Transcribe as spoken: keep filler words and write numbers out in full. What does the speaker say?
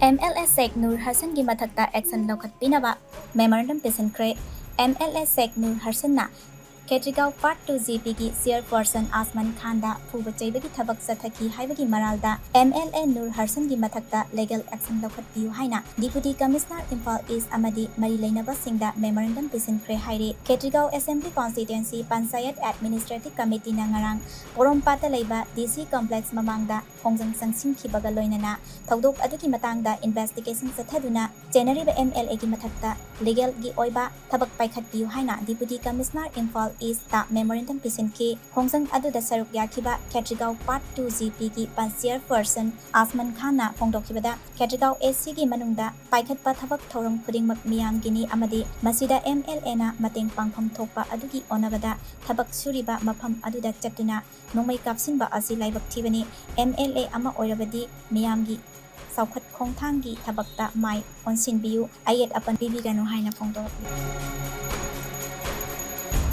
M L A Sheikh Nur ꯍꯔꯁꯟꯒꯤ ꯃꯊꯛꯇ action ꯂꯧꯈꯠꯄꯤꯅꯕ memorandum ꯄꯤꯁꯤꯟꯈ꯭ꯔꯦ꯫ M L A Sheikh Noor ꯍꯔꯁꯟꯅ ꯈꯦꯇ꯭ꯔꯤꯒꯥꯎ Part Two G Pꯒꯤ chairperson ꯑꯁꯃꯟ ꯈꯥꯟꯗ ꯐꯨꯕ ꯆꯩꯕꯒꯤ ꯊꯕꯛ ꯆꯠꯊꯈꯤ ꯍꯥꯏꯕꯒꯤ ꯃꯔꯥꯜꯗ ꯑꯦꯝ ꯑꯦꯜ ꯑꯦ ꯅꯨꯔ ꯍꯔꯁꯟꯒꯤ ꯃꯊꯛꯇ legal action ꯂꯧꯈꯠꯄꯤꯌꯨ ꯍꯥꯏꯅ Deputy Commissioner ꯏꯝꯐꯥꯜ ꯏꯁ ꯑꯃꯗꯤ ꯃꯔꯤ ꯂꯩꯅꯕꯁꯤꯡꯗ memorandum ꯄꯤꯁꯤꯟꯈ꯭ꯔꯦ ꯍꯥꯏꯔꯤ꯫ ꯈꯦꯇ꯭ꯔꯤꯒꯥꯎ Assembly Constituency Panchayat Administrative Committeeꯅ ꯉꯔꯥꯡ ꯄꯣꯔꯣꯝꯄꯥꯠꯇ ꯂꯩꯕ D C complex ꯃꯃꯥꯡꯗ ꯈꯣꯡꯖꯪ ꯆꯪꯁꯤꯟꯈꯤꯕꯒ ꯂꯣꯏꯅꯅ ꯊꯧꯗꯣꯛ ꯑꯗꯨꯒꯤ ꯃꯇꯥꯡꯗ investigation ꯆꯠꯊꯗꯨꯅ ꯆꯦꯟꯅꯔꯤꯕ ꯑꯦꯝ ꯑꯦꯜ ꯑꯦꯒꯤ ꯃꯊꯛꯇ legalꯒꯤ ꯑꯣꯏꯕ ꯊꯕꯛ ꯄꯥꯏꯈꯠꯄꯤꯌꯨ ꯍꯥꯏꯅ Deputy Commissioner Imphal east memorandum ꯄꯤꯁꯤꯟꯈꯤ꯫ ꯈꯣꯡꯖꯪ ꯑꯗꯨꯗ ꯁꯔꯨꯛ ꯌꯥꯈꯤꯕ ꯈꯦꯇ꯭ꯔꯤꯒꯥꯎ Part Two G Pꯒꯤ chairperson ꯑꯁꯃꯟ ꯈꯥꯟꯅ ꯐꯣꯡꯗꯣꯛꯈꯤꯕꯗ, ꯈꯦꯇ꯭ꯔꯤꯒꯥꯎ ACꯒꯤ ꯃꯅꯨꯡꯗ ꯄꯥꯏꯈꯠꯄ ꯊꯕꯛ ꯊꯧꯔꯝ ꯈꯨꯗꯤꯡꯃꯛ ꯃꯤꯌꯥꯝꯒꯤꯅꯤ ꯑꯃꯗꯤ ꯃꯁꯤꯗ ꯑꯦꯝ ꯑꯦꯜ ꯑꯦꯅ ꯃꯇꯦꯡ ꯄꯥꯡꯐꯝ ꯊꯣꯛꯄ ꯑꯗꯨꯒꯤ ꯑꯣꯟꯅꯕꯗ ꯊꯕꯛ ꯁꯨꯔꯤꯕ ꯃꯐꯝ ꯑꯗꯨꯗ ꯆꯠꯇꯨꯅ ꯅꯣꯡꯃꯩ ꯀꯥꯞꯁꯤꯟꯕ ꯑꯁꯤ ꯂꯥꯏꯕꯛ ꯊꯤꯕꯅꯤ꯫ ꯑꯦꯝ ꯑꯦꯜ ꯑꯦ ꯑꯃ ꯑꯣꯏꯔꯕꯗꯤ ꯃꯤꯌꯥꯝꯒꯤ ꯆꯥꯎꯈꯠ ꯈꯣꯡꯊꯥꯡꯒꯤ ꯊꯕꯛꯇ ꯃꯥꯏ ꯑꯣꯟꯁꯤꯟꯕꯤꯌꯨ, ꯑꯌꯦꯠ ꯑꯄꯟ ꯄꯤꯕꯤꯒꯅꯨ ꯍꯥꯏꯅ ꯐꯣꯡꯗꯣꯔꯛꯂꯤ꯫